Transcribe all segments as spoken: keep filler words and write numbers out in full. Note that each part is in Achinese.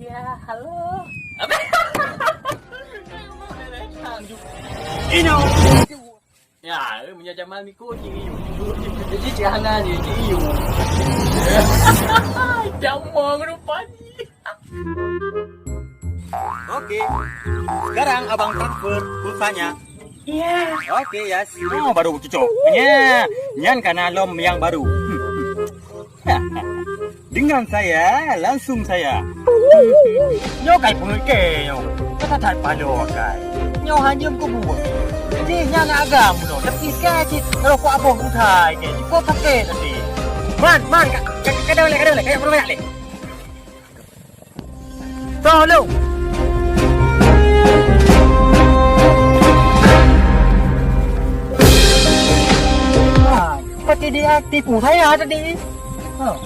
Ya, halo. Ino. Ya, meunyoe Jamal Miko cik Iyuk. Jadi cik Hana dia cik Iyuk. Jamong rupanya. Oke. Sekarang abang transfer pulsanya. Iya. Oke, Yas. Oh, baru cocok. Ya, nyan kana lom yang baru. Dengan saya, langsung saya. Nyoe kai peungeuet keu nyoe. Kata that paloe kai. Nyoe hana jeuem keu buet. Jih nyan agam bunoe. Tapi kai cit rokok aboh usai ke. Cukup sakét nanti. Man, man, ka, ka, ka, kadang lé, kadang lé, kadang lé. Tolong. Ah, seperti dia tipu saya tadi. Ah,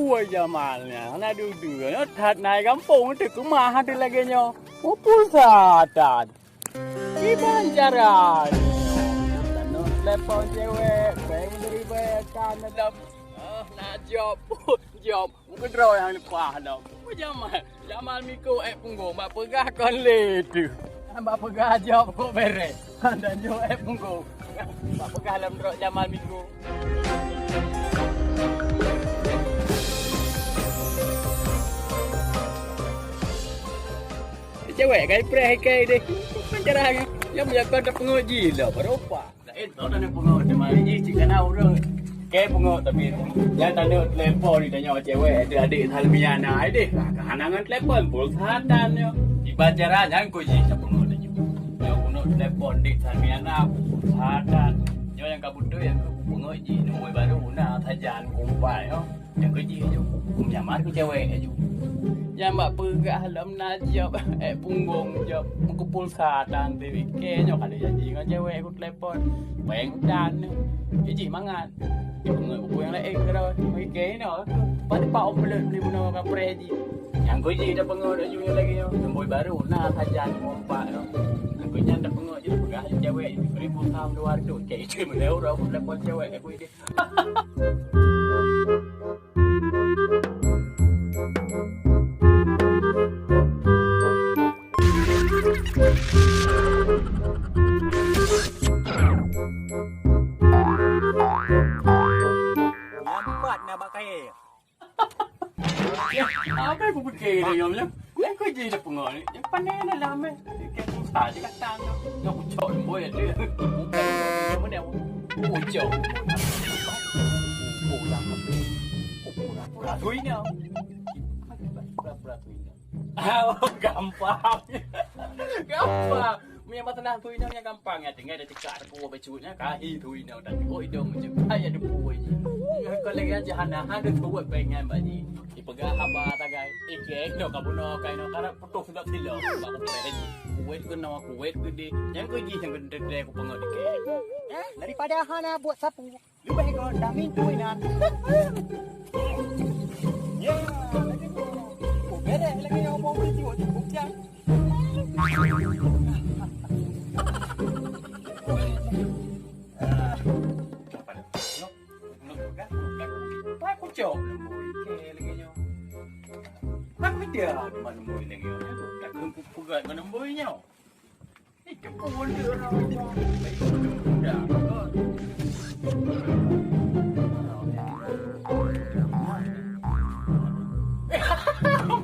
Wah, Jamal nyan, aneuk dudu nyoe that na i gampông teuh keumah teuh lagèe nyoe. Muphom sa that. Kiban cara nyoe. Tanoh telepon cewek, bèk meuneri bèk tan lam. Ah, na job, job. Meukeudroe nyang leupah lom. Jamal, Jamal Miko ék punggong bak peugah kon lé teuh. Bak peugah job kok bèrèh. Dan nyoe ék punggong. Bak peugah lom trok Jamal Miko. Cewek kai preh kai deh. Kan cara nyang meunyoe kon tapeungeut jih lom rupa. Laén tao taneuk peungeut teuma jih cit kana ureueng. Kèe peungeut tapi nyang taneuk telepon di tanyoe cewek adek-adek Salmiana ai deh. Ka hana ngon telepon pulsa tan nyoe. Iban cara nyan keu jih tapeungeut laju. Nyoe keuneuk telepon dek Salmiana pulsa tan. Nyoe nyang ka beutôi nyang keu peungeut jih nomor baru na sajan kumpai nyoe. Nyang keu jih laju, menyamar keu cewek laju. Nyang bak peugah lom na job, ék punggong job, meukeupulsa tan T V K nyoe ka lheueh janji ngon cewek ku telepon. Péng tan nyoe. Jih mangat. Jipeungeut buku nyang laén keudroe. Oke, inoe. Pat-pat omplot beli bunoe ka preh jih. Nyang keu jih tapeungeut laju nyoe lagèe nyoe. Nombor baru na sajan ngumpat nyoe. Nyang keu nyan tapeungeut jih peugah cewek, beri pulsa dua ratus. Cewek itu meuleuh uroe ku telepon cewek aku ini. Nyang pat na bak kayèe. Apa aku fikir ni, Nyom, Nyom? Nyang keu jih dah peungoh ni. Nyang pandai dalam, eh. Kaya susah je kata tu. Nyang ucok lemboi ada. Bukan lemboi, mana? Ucok. Pura-pura tuinong. Pura-pura tuinong. Oh, gampang. Gampang. Meunyo masalah tuinong nyan gampang, nyan tinggai tacekak teuku bacut nyan, kahi tuinong dan teuku idong macam ayat debu je. Kon lagèe nyan hana, hana teuwet pengen bak jih. Ipeugah haba sagai, ikek, inoe ka bunoe, ka inoe, karab putôh sidok silo, bak kupreh jih. Kuwet keunoe, kuwet keudeh, nyang keu jih nyang keu teuntèe kupeungeut ikek. Eh, daripada hana buet sapeue, leubeh göt damin tuinan. Ya, lagèe tu. Oh, bereh lagèe nyang omong tu, cukup jam. Pak kucok lembui ke lagi nyoe. Pak media teman lembui lagi nyoe. Tak kena peugah dengan lembui nyoe. Itu pun dia orang rumah.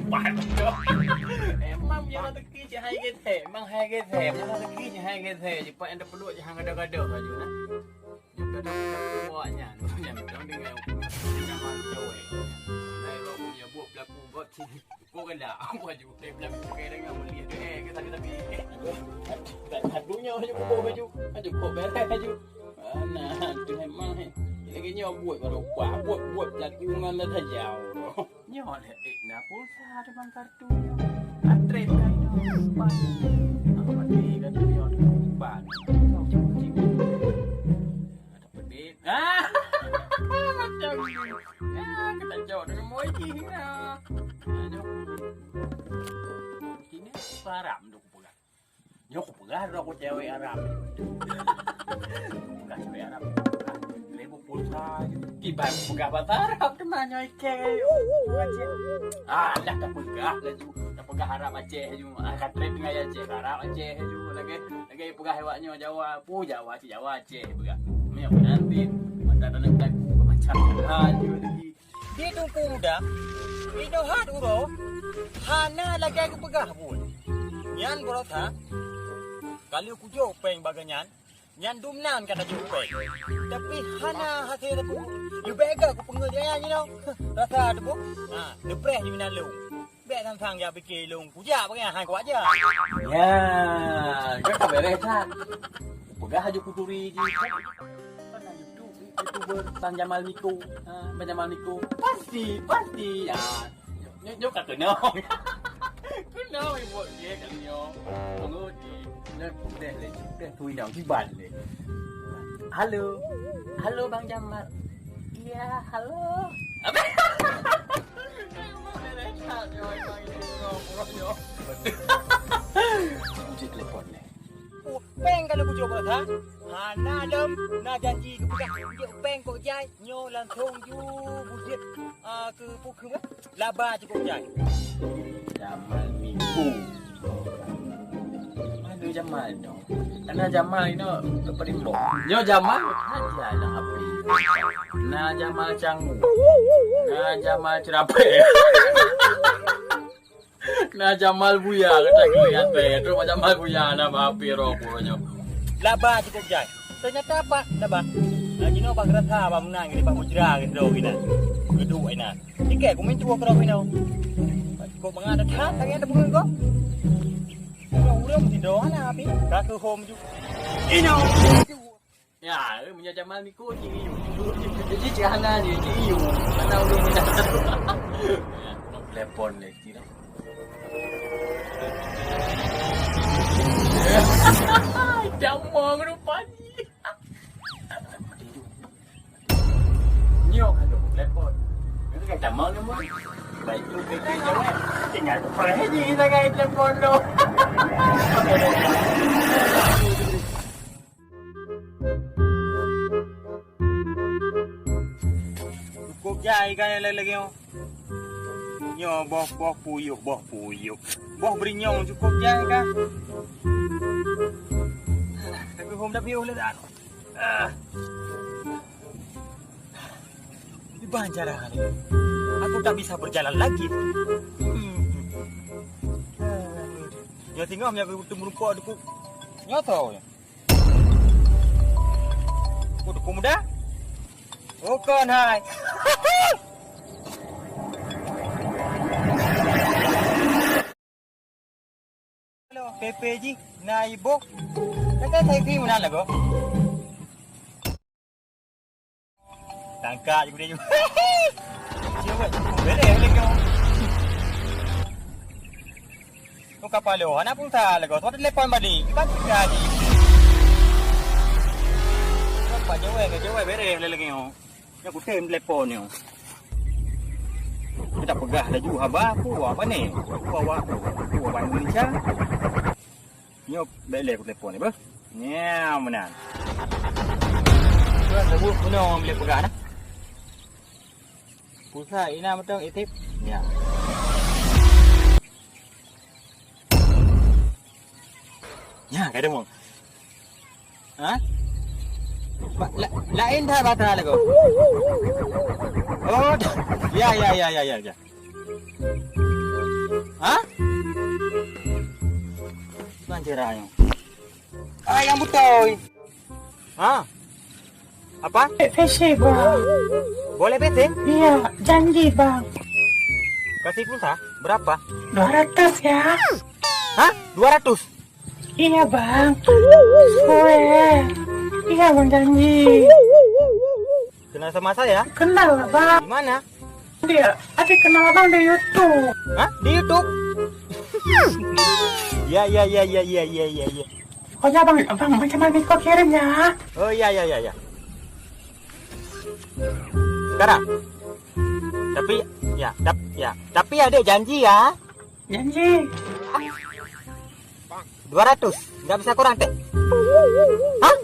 Baik, itu dah. Emang dia rezeki cik hai gede, emang hai gede, emang rezeki cik hai gede. Cepat yang terpeluk jangan gado-gado baju nah. Yang kadang-kadang buatnya, yang kadang dengan yang cewek. Nah, kalau punya buat pelaku buat sini. Kau kena aku baju. Tapi pelaku pakai dengan boleh. Eh, ke tapi-tapi. Aju kuboh baju, aju kok beres aju. Nah, tu memang, eh. Lagi nyoe buet baru kuah, buet, buet pelaku ngon dah tajau. Nyoe leh, eh, na pulsa teuma kartu nyoe. Antre kai nyoe, ban. Apa ni kartu nyoe, ban. Kau cakap cik. Ada pedit. Ah! Macam ni. Ya, kita jawab dengan moji. Ya. Aduh. Ini haram tu kupegang. Nyoe kupeugah droe ku cewek Arab. Kupeugah cewek Arab. Seribu pulsa. Tiba kupeugah bahasa Arab teuma nyoe ikei. Ah, dah tapeugah laju. Tapeugah Arab Aceh laju. Ah, ka treb tinggai Aceh, Arab Aceh laju. Lagi, lagi peugah awak nyoe Jawa. Pu Jawa, cit Jawa Aceh peugah. Nyoe nanti mata dan lagu macam mana lagi. Di Teungku Muda, inoe hat uroe hana lagèe geupeugah buet. Nyan beurata, ka lheueh kujok péng bak geuh nyan, nyan dum nan ka tajok péng. Tapi hana hase teupeu. Leubeh gèt kupeungeut gaya jinoe. Rasa teupeu. Ha, neupreh jimeunan lôn. Bèk sang-sang jak pike lôn kujak bak geuh nyan, han kuwajak. Ya, kan ka beres that. Peugah aju kuturi jih. Kan na YouTube, YouTuber Bang Jamal Miko. Ha, Bang Jamal Miko. Pasti, pasti. Ya. Nyoe, nyoe ka keunong. Keunong ibu dia kali nyoe. Tunggu di. Nyoe putih le, putih tu inong kiban le. Halo. Halo Bang Jamal. Iya, halo. Apa? Cit telepon le. Oh, péng ka lheueh kujok bak geuh, ha? Hana lom, na janji geupeugah kujok péng kok jai, nyoe langsong ju bujeuet, ah, keu peue keu laba cukôp jai. Jamal Miko. Mana Jamal tu? Karena Jamal ini paling boh. Nyoe Jamal, aja lah api. Na Jamal Canggu. Na Jamal Cerapek. Na Jamal Buya, kata geuliat teh. Terus Jamal Buya na bak api rokok nyoe. Laba cukôp jai. Ternyata apa? Laba. Nah, jinoe bak rasa bak meunan gini, bak mujra gitu gini. Geduk ina. Tiket kumin tuh kerok ina. Kok mengadat hat lagi ada bunga kok. Urang mesti doa lah api. Kaki home ju. Ina. Ya, eh, meunyoe Jamal Miko, cik Iyu. Jadi cik hana je, cik Iyu. Mana ulun meunyoe. Telepon lé, cik. Damang rupanya. Nyoe kan telepon. Itu kan damang ni, Mun. Baik tu, baik tu, jawab. Tinggal pergi dengan telepon tu. Cukôp jai ka lagèe nyoe. Nyoe boh, boh puyuh, boh puyuh. Boh beurenyong cukôp jai ka. Alah, tapi hom dah piôh le dah. Ah. Di mana cara ni? Aku tak bisa berjalan lagi. Hmm. Nyoe singoh nyoe keuteumeurumpok deuk. Nyoe tho nyoe. Oh, Teungku Muda? Oh, kon hai. Halo, P P jih, na iboh. Kata saya kiri mana lagu? Tangkak je kuda je. Cewek, bereh lagi. Tu kapal lo, anak pun tak lagu. Tu ada telepon balik. Kan sudah ni. Nampak jawai ke jawai bereh lagi. Nyoe kutem telepon nyoe. Kita peugah laju haba, apa, apa ni? Apa, apa, apa, apa Indonesia? Nyoe bèk lé kutelepon ni, beuh. Nyoe meunan. Tuan, sebut guna orang boleh peugah dah. Pulsa ina beutôi aktif. Ya. Ya, ka deungoe. Ha? Ba-, la-, laén that basa lagoe. Oh, ya, ya, ya. Ha? Ban cara nyoe. Ai, nyang beutôi. Ha? Apa? P C, Bang. Boleh P C? Iya, janji, Bang. Kasih pulsa berapa? Dua ratus, ya. Hah? Dua ratus? Iya, Bang. Weh. Iya, Bang, janji. Kenal sama saya? Kenal lah, Bang. Di mana? Dia, ada kenal Abang di YouTube. Hah? Di YouTube? Ya, ya, ya, ya, ya, ya, ya, ya. Oh ya, Bang, Bang, macam mana kau kirim ya? Oh, ya, ya, ya, ya. Sekarang. Tapi, ya, tap-, ya. Tapi adik janji ya. Janji. Dua ratus. Nggak bisa kurang, teh? Hah?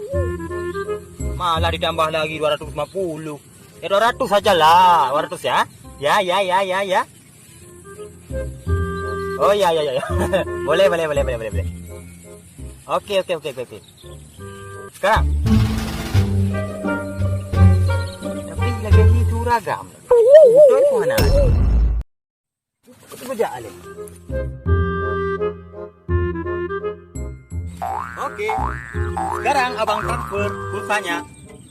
Malah ditambah lagi dua ratus lima puluh. Ya, dua ratus sajalah. Dua ratus ya. Ya, ya, ya, ya, ya. Oh, ya, ya, ya, ya. Boleh, boleh, boleh, boleh, boleh, boleh. Oke, oke, oke, oke, oke. Sekarang. Tapi lagi ni tu ragam. Betul tu anak. Itu bejak alih. Oke. Sekarang abang transfer pulsanya.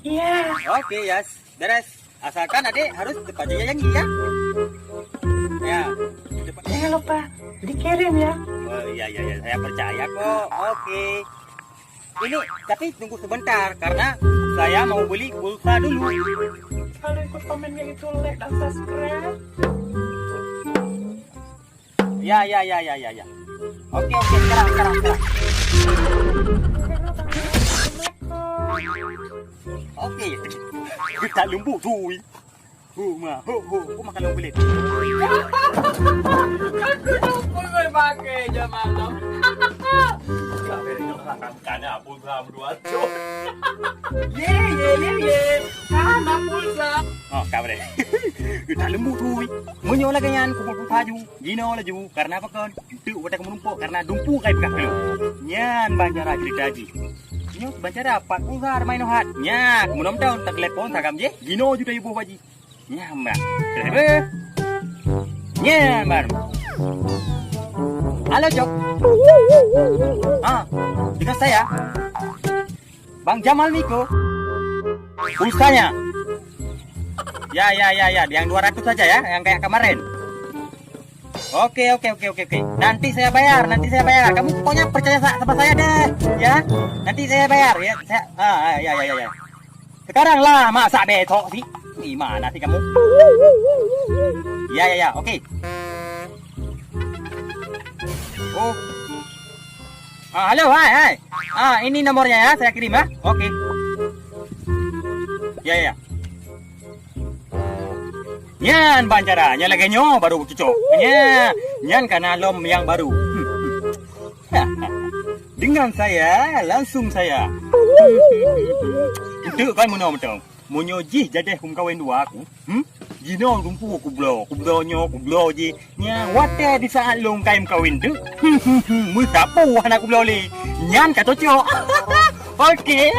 Iya. Oke, Yas. Beres. Asalkan adik harus tepat janji ya. Ya. Tepat. Jangan lupa dikirim ya. Oh, iya, iya, iya. Saya percaya kok. Oke. Ini, tapi tunggu sebentar, karena saya mau beli pulsa dulu. Kalau ikut komennya itu like dan subscribe. Ya, ya, ya, ya, ya, ya. Oke, oke, sekarang, sekarang, sekarang. Oke, kita lembut, cuy. Hu, ma, hu, hu, hu, makan lông kulit. Aku lupa gue pakai jam malam. Kami ini makan apa? Pulsa berdua tu. Ye, ye, ye, ye. Sana pulsa. Oh, kabar. Udah lembut tu. Meunyoe lagèe nyan, kumpul pulsa ju. Jinoe laju, karena apa kon? Untuk watèe kamoe numpuk, karena dumpu kai peugah keu. Nyan ban cara cerita jih. Nyoe ban cara pat pulsa main hat. Nya, kamoe nom tahun tak telepon sagam jih. Jinoe ju tayue boh bak jih. Nyan, Bang. Driver. Nyan, Bang. Halo, Cok. Ah, dengan saya. Bang Jamal Miko. Pulsanya. Ya, ya, ya, ya. Yang dua ratus saja ya, yang kayak kemarin. Oke, oke, oke, oke, oke. Nanti saya bayar, nanti saya bayar. Kamu pokoknya percaya sa-, sama saya deh, ya. Nanti saya bayar, ya. Saya, ah, ah, ya, ya, ya, ya. Sekarang lah, masa besok sih? Di mana sih kamu? Ya, ya, ya, oke. Oh. Ah, halo, hai, hai. Ah, ini nomornya ya, saya kirim ya. Oke. Ya, ya, ya. Nyan ban cara, nyan lagèe nyoe baru cucok. Nya, nyan kana lom nyang baru. Dengan saya, langsung saya. Enteuk kan meunoe mantong. Meunyoe jih jadeh kumeukawen dua aku, hmm? Jinoe dumpu kubloe, kubloe nyoe, kubloe jih. Nya, watèe di saat lôn kai meukawen teuk, meusapu hana kubloe lé. Nyan ka cocok. Oke.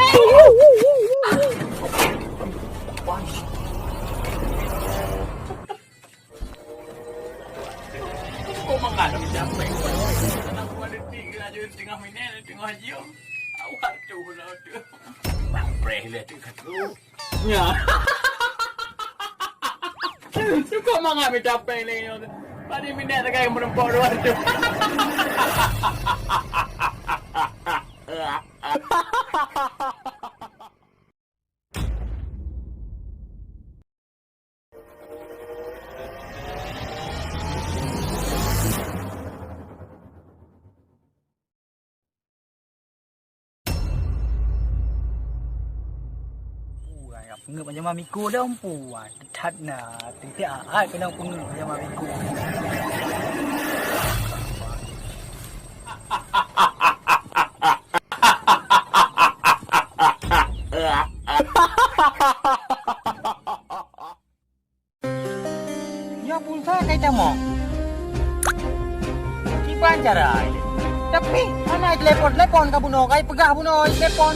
Kok mangat dah mencapai? Anak buah detik ke aja setengah minit, setengah jam. Awak tu lah tu. Bang Preh lah tu kata. Nya. Cukup mangat mencapai lagi tu. Tadi minit tegai menumpuk dua tu. Puai, peungeuet macam mami ku lom puai. That na, titik ahai keunoe peungeuet macam mami ku. Nyoe pulsa kai tamong. Kiban cara ai. Tapi hana telepon-telepon ka bunoe, kai peugah bunoe telepon.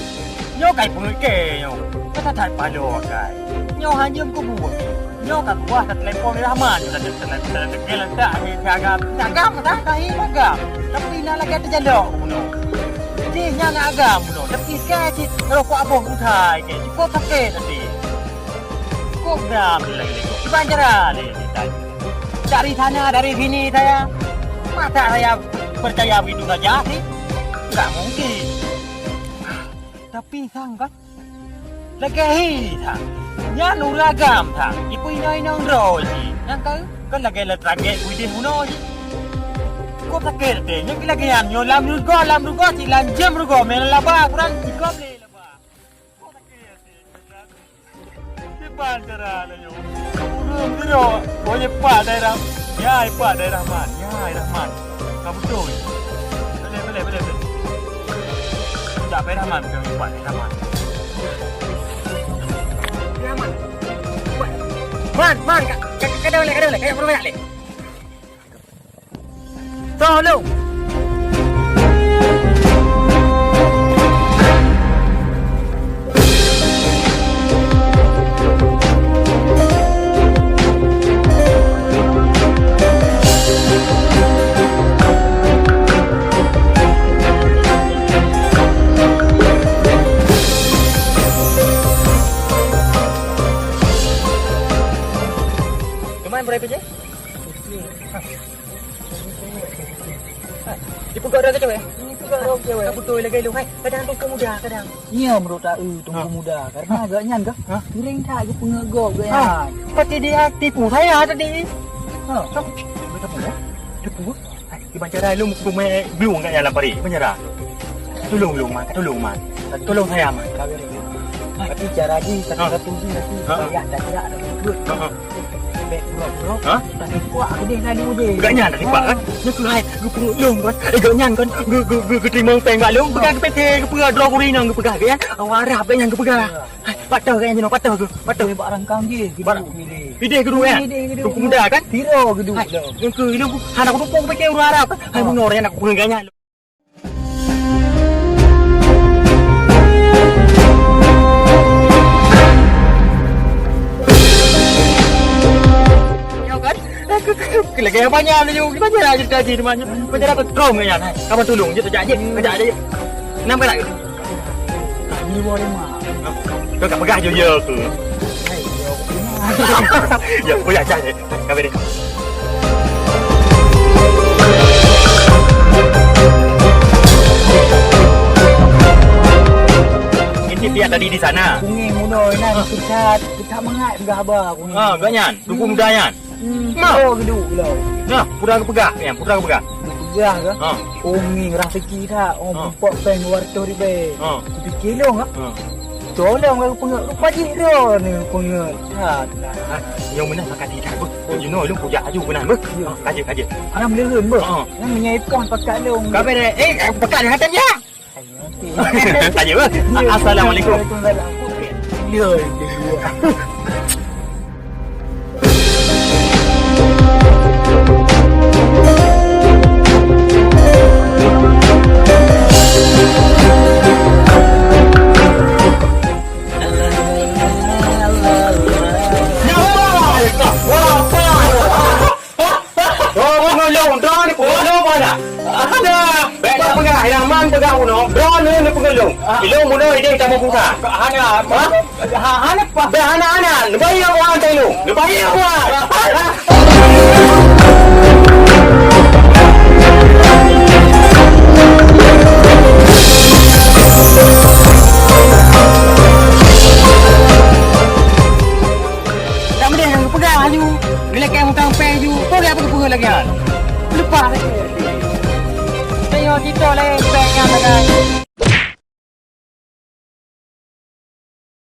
Nyoe kai peungeuet kèe nyoe. Ka that-that paloe kai. Nyoe hana jeuem kubuet. Nyoe ka kuwah ka telepon Rahman. Telepon-telepon agam. Agam dah, tahi agam. Tapi na lagèe teujalok bunoe. Jih nyan agam bunoe. Tapi kèe cit rokok aboh utai kèe. Cukup sakét hati. Kok gram lagi-lagi. Kiban cara ni, ni, ni. Dari sana, dari sini saya. Masa saya percaya begitu saja sih? Ka mungkin. Tapi sang kan? Lagèe hi sang. Nyan ureueng agam sang. Ipeuinong-inong droe jih. Nyang ka kan lagèe le tragek kuideh bunoe jih. Kok sakét até. Nyan lagèe nyan nyoe lam rugoe, lam rugoe cit lam jeuem rugoe meunan laba kurang tiga belas laba. Kok sakét até. Kiban cara laju. Ureueng sidroe, oh, ya, Pak Dai Rah-, ya, Pak Dai Rahman, ya, Rahman. Ka beutôi. Boleh, boleh, boleh, boleh. Tak payah Rahman, ke Pak Dai Rahman. Rahman. Man, man, ka, ka, ka, ka, ka, ka, ka, ka, ka, ka, Tolong! Teman berapa je? Dipeugah droe keu cewek? Dipeugah droe keu cewek. Ka beutôi lagèe lôn, hai. Kadang teungku muda, kadang. Nyo meunurot ta-, eh, teungku muda. Karena agak nyan kah? Hah? Miréng that geupeungeut gob geuh nyan. Pasti dia tipu saya tadi. Ha. Tipu, eh? Tipu, eh? Hai, kiban cara lôn meukumè blueng kat nyan lam parit. Kiban cara? Tulông lôn, Man. Tulông, Man. Tulông saya, Man. Tapi cara jih satu-satu jih nanti. Ha. Payah dak jak dak beutôi. Ha. Bèk pura-pura, ha? Tapi kuat keudeh lalu je. Gak nyan tadi, Pak, kan? Nyoe keuhai geupeungeut lôn, kan? Eh, gak nyan, kan? Geu-, geu-, geu-, geuteurimong péng bak lôn, peugah geupète, geupeugah droe gurèe inong geupeugah, kan? Awak Arab gak nyan geupeugah. Hai, patah gak nyan jinoe, patah geuh, patah. Bak rangkang jih, geuduek. Pideh geuduek, kan? Pideh geuduek. Teungku muda, kan? Piro geuduek lôn. Hai, nyoe keuh, lôn hana kutumpông kupike ureueng Arab, kan? Hai, bunoe ureueng nyan nak kupeugah gak nyan. Nyoe kan? Lagèe banyak laju. Gimana lah cerita jih teman? Macam apa? Trom kayaknya. Kamu tolong je, terjadi. Kerja aja. Kenapa tak? Kami boleh mah. Kau tak pegang je, ya tu. Ya, boleh aja je. Kami ni. Ini dia tadi di sana. Kunging muda ni susah, susah mangat peugah haba kunging. Ha, gak nyan, teungku muda nyan. Hmm, ma. Oh, geduek lah. Nah, peue geupeugah nyan, peue geupeugah. Geupeugah ke? Ha. Kunging raseuki that, oh, ha, muphom péng dua ratus ribèe. Ha. Kupike lôn, ha? Ha. Tolong aku peungeut rupa jih droe ni peungeut that. Ah, nyang meunan pakat tidak, beuh. Beuh, you know, lôn kujak aju meunan, beuh. Ya. Ah, kaje, kaje. Nyang meunan, beuh. Ah. Nyang meunyoe ipoh pakat lôn. Ka bereh. Eh, pakat dengan tanya. Ayo, okey. Tanya, beuh. Ya. Assalamualaikum. Waalaikumsalam. Ya, ya, ya. Oh, peungeulong, droe ni peungeulong mana? Ada. Bèk peugah, Rahman peugah bunoe, droe ni peungeulong. Ilong bunoe idéh tamong pulsa. Hana. Ha? Ha, hana, Pak. Dah hana-hana, neubayeue uang teuh ilong. Neubayeue uang.